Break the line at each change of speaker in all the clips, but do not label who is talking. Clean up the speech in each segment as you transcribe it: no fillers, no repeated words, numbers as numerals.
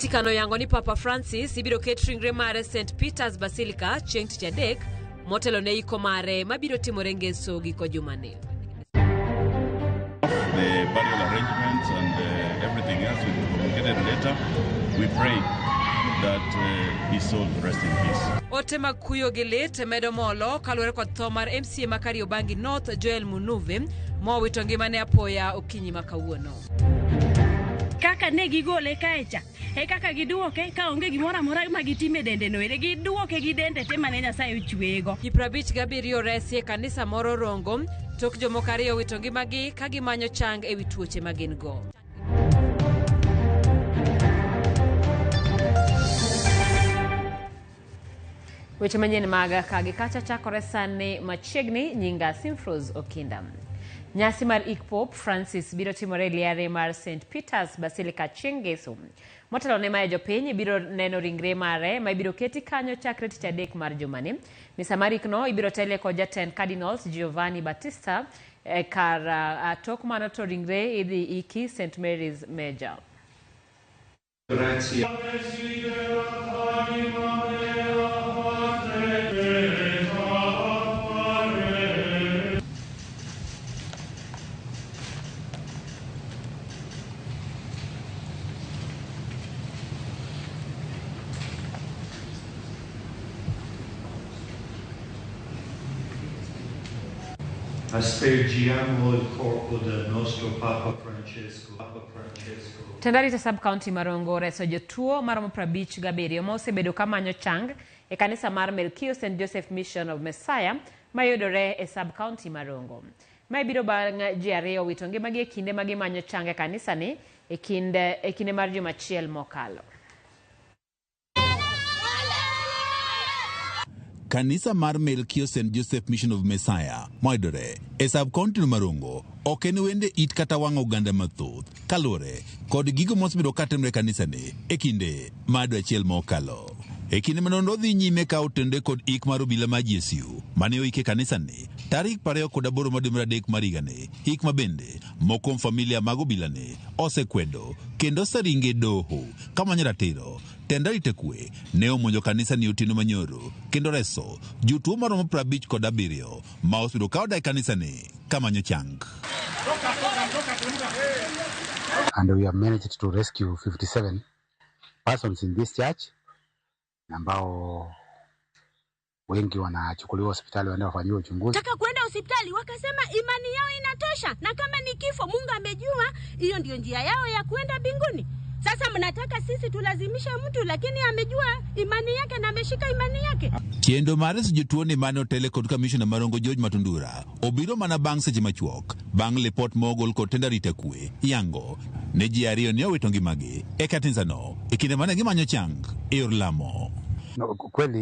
Vatican oyango ni Papa Francis ibiro ket ringre mare St Peter's Basilica chieng' Tich Adek motelo ne iko mare mabiro timore Ngeso giko jumani.
The burial arrangements and everything else will be communicated later. We pray that his soul rest in peace.
Ote mag kuyo gi lit medo molo kaluwore kod tho mar MCA ma Kariobangi North Joel Munuve mowito ngimane apoya okinyi ma kawuono.
Kaka ne gigole kae cha e kaka giduoke ka onge gimoro amora ma gitime e dende no ere giduoke gi dende te mane Nyasaye ochweyego.
Ji 57 oresi e kanisa moro Rongo tok jomoko ariyo wito ngimagi ka gimanyo chang ewi tuoche ma gin go. Weche manyien mag ka gi kacha chakore sani machiegni. Nyinga Simfrose Okinda. Nyasi mar ik Pope Francis biro timore e liare mar St Peter's Basilica chieng' Ngeso. Motelo ne mae jopiny biro neno ringre mare ma ibiro keti kanyo chakre tich adek mar jumani. Misa mar ikno ibiro telie kod jatend Cardinals Giovanni Battista e kar tok mano to ringre idhi iki St Mary's Major.
Grazie. Aspergiamo il corpo del nostro Papa Francesco. Papa Francesco.
Tend arita sub county ma Rongo oreso jotuo maromo 57 ma osebedo kamanyo chang e kanisa mar Melkio St Joseph Mission of Messiah mayudore e sub county ma Rongo. Mae biro bang' ji ariyo wito ngimagi e kinde ma gimanyo chang e kanisani e kinde mar juma achiel mokalo.
Kanisa mar Melkio St Joseph Mission of Messiah moyudore e sub county ma Rongo ok en wende it kata wang' oganda mathoth kaluwore kod gigo mosebedo katimore e kanisani e kinde mar dwe achiel mokalo. E kinde ma nonro dhi nyime ka otenore kod ik mar obila mar GSU mane oik e kanisani tarik 28 mar dwe mar adek mar higani, ik ma bende moko kuom familia mag obilani osekwedo kendo oseringe e doho kamanyo ratiro. Tend arita kwe ne omonjo kanisani otieno manyoro kendo reso jotuo maromo 57 ma osebedo ka odak e kanisani kamanyo chang.
And we have managed to rescue 57 persons in this church ambao wengi wanachukuliwa hospitali waende wafanyiwe uchunguzi.
Taka kwenda hospitali wakasema imani yao inatosha, na kama ni kifo Mungu amejua hiyo ndio njia yao ya kwenda mbinguni. Sasa mnataka sisi tulazimishe mtu, lakini amejua imani yake na ameshika imani yake.
Chenro mar reso jotuo ni mane otele kod kamishona mar Rongo George Matundura obiro mana bang' seche machuok bang' lipot mogol kod tend arita kwe yango ne ji ariyo ne owito ngimagi e kanisano e kinde mane gimanyo chang e yor lamo.
No, kweli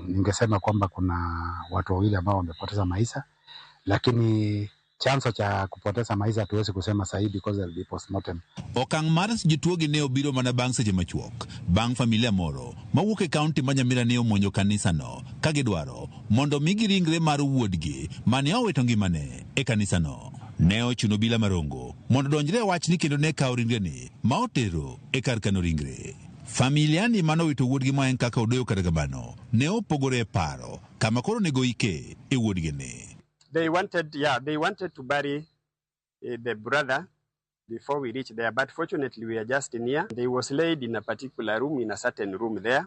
ningesema kwamba kuna watu wawili ambao wamepoteza maisha, lakini chanzo cha kupoteza maisha hatuwezi kusema sahihi because there will be postmortem.
Okang' mar reso jotuo gi ne obiro mana bang' seche machuok bang' familia moro mawuok e kaunti ma Nyamira ne omonjo kanisano ka gidwaro mondo migi ringre mar wuodgi mane owito ngimane e kanisano. Ne ochuno obila mar Rongo mondo odonjre e wachni kendo ne kawo ringreni ma otero e kar kano ringre. Familia ni mane owito wuodgi ma en kaka odoyo kata kamano ne opogore e paro kama koro onego ike e wuodgi ni.
They wanted to bury the brother before we reached there, but fortunately we are just near. They was laid in a particular room, in a certain room there.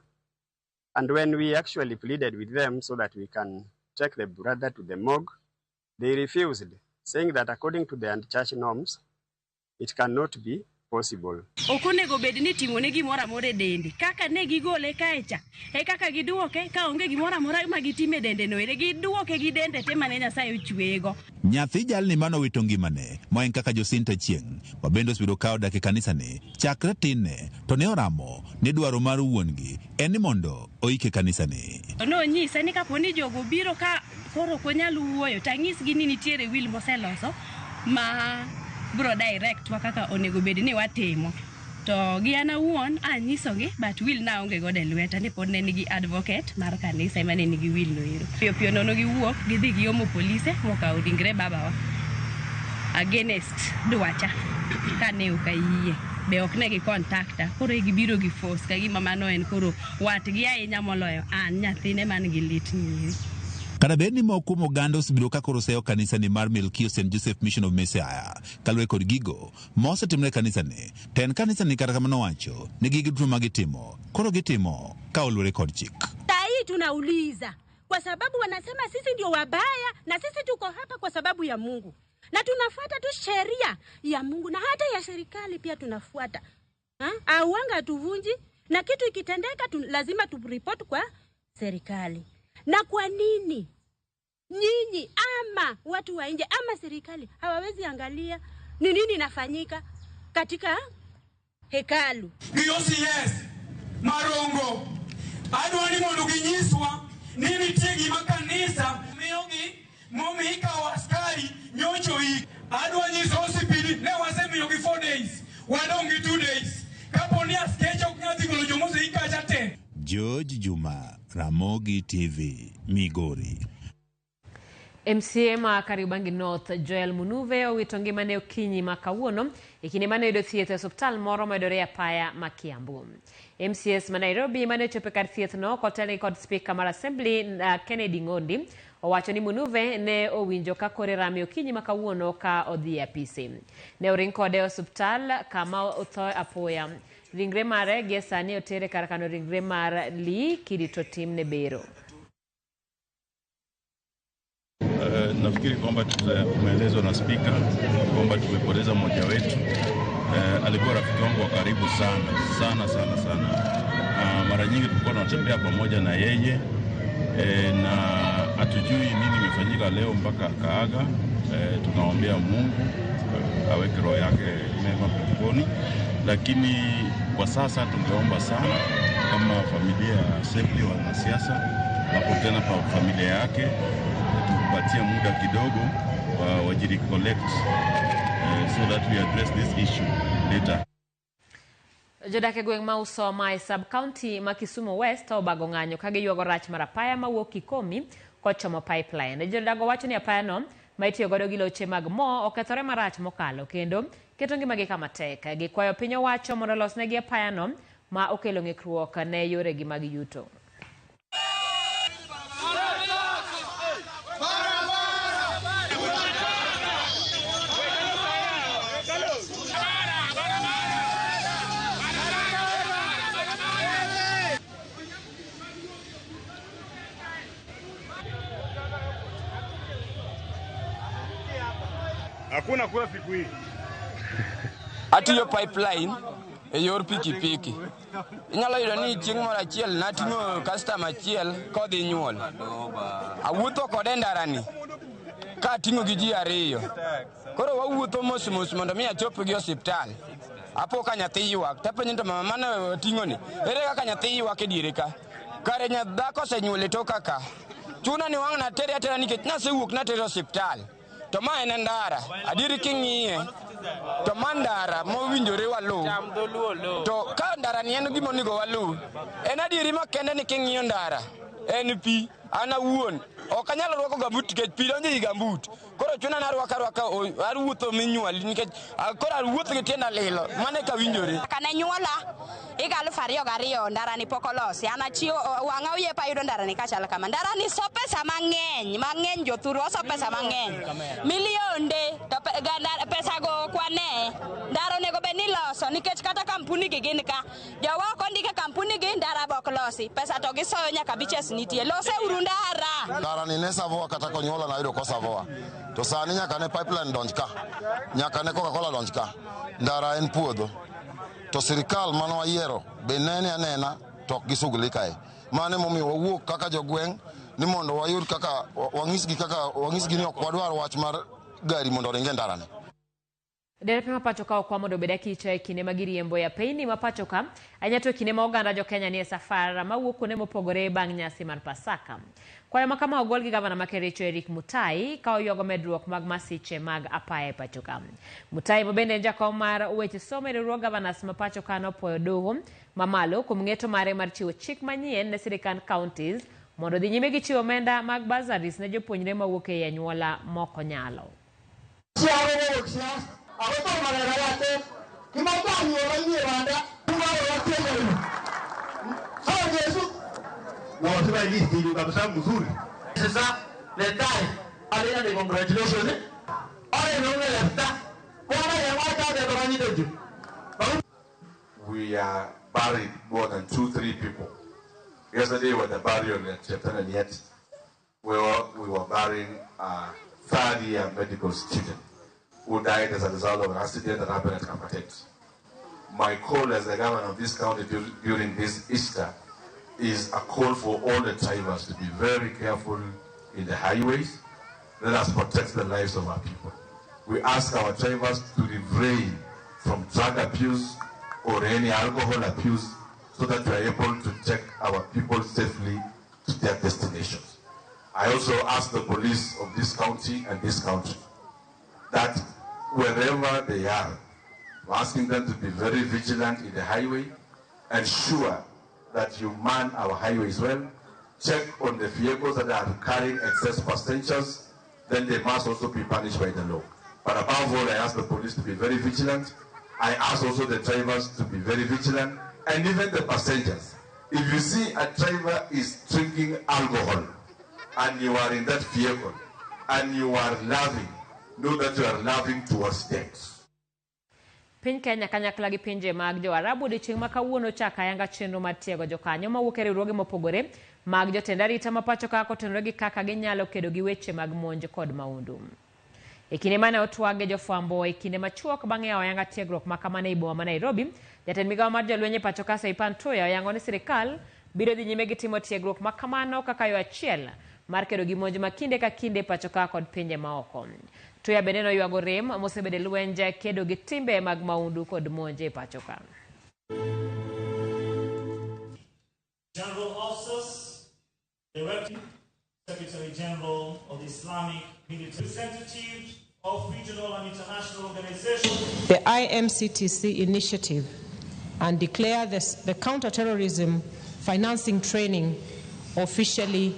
And when we actually pleaded with them so that we can take the brother to the morgue, they refused, saying that according to the church norms, it cannot be possible.
Ok onego bed ni timone gimoro amora e dende. Kaka ne gigole kae cha, e kaka giduoke ka onge gimoro amora ma gitime e dende no ere giduoke gi dende te mane Nyasaye ochweyego.
Nyathi jalni mane owito ngimane ma en kaka Jacinta Chieng' ma bende osebedo ka odak e kanisani chakre tinne to ne oramo ni dwaro mar wuon-gi en ni mondo oike kanisani.
Nonyisa ni kapo ni jogo biro ka koro ok onyal wuoyo to anyisgi ni nitiere will moseloso ma bro direct wa kaka onego bed ni watimo. To gi an awuon anyisogi, but will na onge godo e lweta ni pod ne nigi advocate mar kanisa ema ne nigi will no ero. Piyo piyo nono giwuok gidhi giomo polise mokawo ringre babawa against dwacha kane ok ayie. Be ok ne gi kontakta koro gibiro gi force ka gima mano en koro watgi ahinya moloyo an nyathine man gi lit ni.
Kata bed ni moko kuom oganda osebedo ka koro seyo kanisani mar Melkio St. Joseph Mission of Messiah kaluwore kod gigo ma osetimore e kanisani, to en kanisani kata kamano owacho ni gigo duto ma gitimo koro gitimo ka oluwore kod chik.
Saa tunauliza kwa sababu wanasema sisi ndio wabaya, na sisi tuko hapa kwa sababu ya Mungu na tunafuata tu sheria ya Mungu na hata ya serikali pia tunafuata. Auanga hatuvunji, na kitu ikitendeka lazima turipoti kwa serikali. Na kwa nini nyinyi ama watu wa nje ama serikali hawawezi angalia ni nini inafanyika katika hekalu?
Gi OCS Marongo adwa ni mondo ginyiswa ni nitie gima kanisa miyogi momiyo ikawo askari nyocho ik. Adwa nyiso OCPD ne wasemiyogi 4 days, wadong' gi 2 days. Kapo ni askeche ok nyal dhi golo jomoseik kacha te.
George Juma, Ramogi TV, Migori.
MCA ma Kariobangi North Joel Munuve owito ngimane okinyi ma kawuono e kinde mane oyudo thieth e osiptal moro mayudore e apaya ma Kiambu. MCAs ma Nairobi mane ochopo e kar thieth no kotelnegi kod spika mar Assembly Kennedy Ngondi owacho ni Munuve ne owinjo ka kore rame okinyi ma kawuono ka odhi e apisi. Ne oring kode e osiptal kama otho apoya. Ringre mare gie sani otere kar kano ringre mar Lee kirito timne bero.
Nafikiri kwamba tumeelezwa na spika kwamba tumepoteza mmoja wetu. Alikuwa rafiki wangu wa karibu sana sana sana sana. Mara nyingi tulikuwa tunatembea pamoja na yeye, na hatujui nini imefanyika leo mpaka akaaga. Tunaombea Mungu aweke roho yake mema peponi, lakini kwa sasa tungeomba sana kama familia ya Assembly, wanasiasa hapo tena pa familia yake, tupatie muda kidogo wajirecollect, so that we address this issue later.
Jodak e gweng' ma Usoma e sub-county ma Kisumu West obago ng'anyo ka giywago rach mar apaya mawuok Kikomi kochomo pipeline. Jodago wacho ni apayano ma itiyo godo gi loche mag mo okethore marach mokalo kendo keto ngimagi kama tek. Gikwayo piny owacho mondo olosnegi apayano ma okelo ng'ikruok ne yoregi mag yuto.
Hakuna kula siku hii.
Atiyo pipeline e yor pikipiki. Inyalo yudo ni chieng' moro achiel nating'o customer achiel kodhi nyuol. Awuotho kode ndarani ka ating'o gi ji ariyo. Koro wawuotho mos mos mondo mi achop gi osiptal. Apo ka nyathi ywak, tapenjo to mama mane wating'o ni, ere kaka nyathi ywak e diere ka? Kare dhako osenyuol e toka ka. Chuna ni wang' natere atera nikech nasewuok natere osiptal. To ma en ndara, adieri king'iye, to ma ndara mowinjore waluw. To ka ndara ni en gima onego waluw, en adieri makende ni king'iyo ndara, en pi, an awuon, ok anyal rwako gambut nikech pi donjo ei gambut. Koro chuna ni arwako arwaka, awuotho minywali nikech koro awuotho gi tienda lilo, mano eka winjore.
Kane nyuola higa 2002 ndara ni pok olosi. An achiewo wang'a oyiepo ayudo ndara ni kachal kama. Ndara ni so pesa mang'eny, mang'eny jothuru oso pesa mang'eny. Milionde to pesa go ok wane. Ndara onego bed ni iloso nikech kata kampuni gi gin ka. Jowa ok ondike kampuni gi ndara be ok losi. Pesa to gisoyo nyaka beaches nitie. Lose uru ndara.
Ndara ni ne Savoa kata konyuola nayudo ko Savoa. To sani nyaka ne pipeline donj ka. Nyaka ne Coca-Cola donj ka. Ndara en puodho. To sirikal mane wayiero be nene anena to ok gisugli kae. Mano emomiyo wawuok kaka jogweng' ni mondo wayud kaka wang'isgi kaka wang'isgi ni ok wadwar wach mar gari mondo oring e ndarani.
Derepe ma pacho ka okwa mondo obed akicha e kinde ma giriembo e apeyni ma pacho ka, ahinya to e kinde ma oganda jo Kenya nie safar mawuok kuonde mopogore bang' nyasi mar Pasaka. Kwayo ma kama ogol gi gavana ma Kericho Eric Mutai ka oywago medruok mag masiche mag apaya e pacho ka. Mutai ma bende en jakom mar weche somo e riwruog gavanas ma pacho ka nopuoyo doho mamalo kuom ng'eto mare mar chiwo chik manyien ne sirikand counties mondo odhi nyime gi chiwo omenda mag bursaries ne jopuonjre mawuok ei anyuola mokonyalo.
We are buried more than 2-3 people. Yesterday was the burial at Cheptalaliet, where we were burying a third-year medical student who died as a result of an accident that happened at Kapatet. My call as the governor of this county during this Easter is a call for all the drivers to be very careful in the highways. Let us protect the lives of our people. We ask our drivers to refrain from drug abuse or any alcohol abuse so that we are able to take our people safely to their destinations. I also ask the police of this county and this country that wherever they are, we're asking them to be very vigilant in the highway, ensure that you man our highways well, check on the vehicles that are carrying excess passengers, then they must also be punished by the law. But above all, I ask the police to be very vigilant. I ask also the drivers to be very vigilant, and even the passengers. If you see a driver is drinking alcohol, and you are in that vehicle, and you are laughing, know that you are laughing towards death.
Piny Kenya kanyakla gi pinje mag jo-Arabu odiechieng' ma kawuono ochako ayanga chenro mar tiego jokanyo mawuok e riwruoge mopogore mag jotend arita ma pacho ka kotenore gi kaka ginyalo kedo gi weche mag monj kod maundu. E kinde mane otwag gi jofwambo e kinde machuok bang' yawo ayanga tiegruok ma kamano ei boma ma Nairobi, jatend migawo mar jolweny e pacho ka Saipan Tuya oyango ni sirikal biro dhi nyime gi timo tiegruok ma kamano kaka yo achiel mar kedo gi monj ma kinde ka kinde pacho ka kod pinje maoko. Tuya bende noywago rem mosebedo e lwenj kedo gi timbe mag maundu kod monj e pacho ka.
General Officers, Director, Secretary General of the Islamic Military, representatives of regional and international organizations.
The IMCTC initiative and declare the counterterrorism financing training officially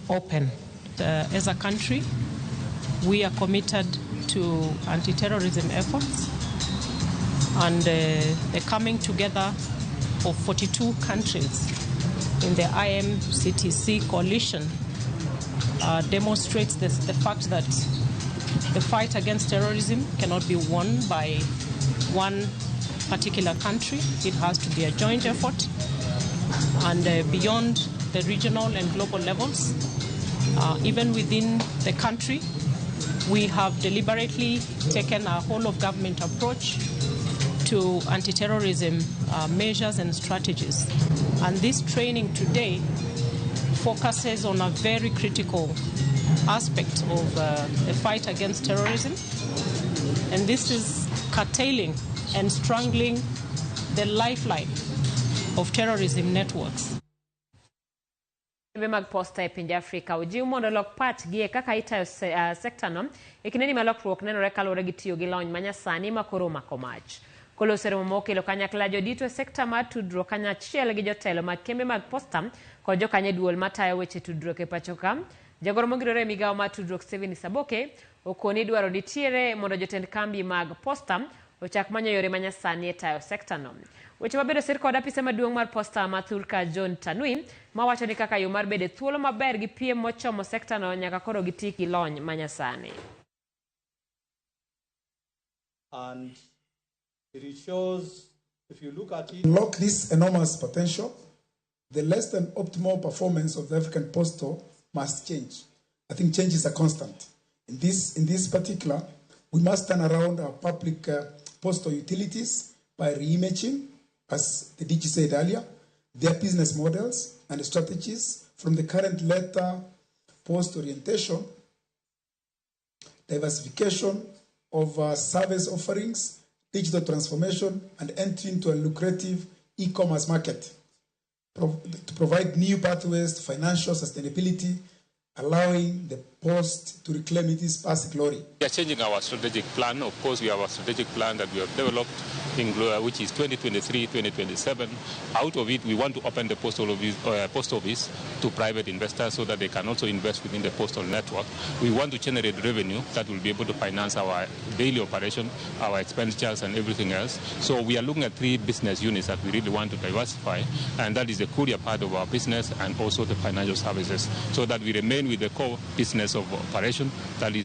open. As a country, we are committed to anti-terrorism efforts and the coming together of 42 countries in the IMCTC coalition demonstrates the fact that the fight against terrorism cannot be won by one particular country. It has to be a joint effort, and beyond the regional and global levels, even within the country, we have deliberately taken a whole of government approach to anti-terrorism measures and strategies. And this training today focuses on a very critical aspect of the fight against terrorism. And this is curtailing and strangling the lifeline of terrorism networks.
Kembe mag posta e pinje Afrika ojiw mondo olok pachgi e kaka itayo sekta no e kindeni ma lokruok nenore kaluwore gi tiyo gi lony manyasani ma koro omako mach. Koloso romo mokelo kanyakla jodito e sekta mar tudruok kanyachiel gi jotelo mag kembe mag posta kod jokanyo e duol matayo weche tudruok e pacho ka. Jagoro mongirore e migawo mar tudruok Stephen Saboke okoni dwaro nitiere mondo jotend kambi mag posta ochak manyo yore manyasani e tayo sekta no. Weche mabedo sir kod apisa maduong' mar posta ma thurka John Tanui mawacho ni kaka yo mar bedo e thuolo maber gi piem mochomo sekta no nyaka koro giti gi lony manyasani.
And it shows, if you look at it,
unlock this enormous potential, the less than optimal performance of the African postal must change. I think change is a constant. In this particular, we must turn around our public postal utilities by reimaging, as the DG said earlier, their business models and strategies from the current letter post orientation, diversification of service offerings, digital transformation, and entry into a lucrative e-commerce market to provide new pathways to financial sustainability allowing the post to reclaim its past glory.
We are changing our strategic plan. Of course, we have a strategic plan that we have developed, which is 2023-2027. Out of it, we want to open the post office to private investors so that they can also invest within the postal network. We want to generate revenue that will be able to finance our daily operation, our expenditures, and everything else. So we are looking at three business units that we really want to diversify, and that is the courier part of our business and also the financial services, so that we remain with the core business of operation, that is.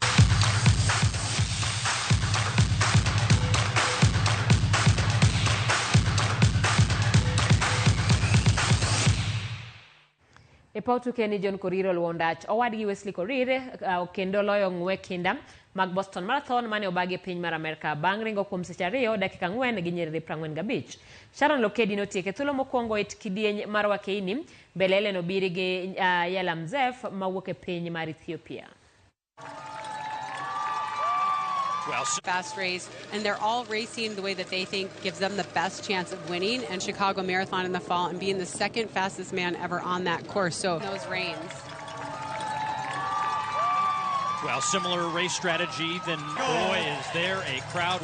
E paw tuke ni John Korir oluwo ndach owadgi Wesley Korir kendo loyo ng'we kinda mag Boston Marathon mane obagi e piny mar Amerka bang' ringo kuom seche 2 dakika 4 gi nyiriri 45. Sharon Lokedi notieke thuolo mokwongo e kidieny mar wakeini mbele Hellen Obiri gi Yalamzef mawuok e piny mar Ethiopia.
Well, fast race, and they're all racing the way that they think gives them the best chance of winning. And Chicago Marathon in the fall and being the second fastest man ever on that course. So those reins.
Well, similar race strategy than boy is there a crowd.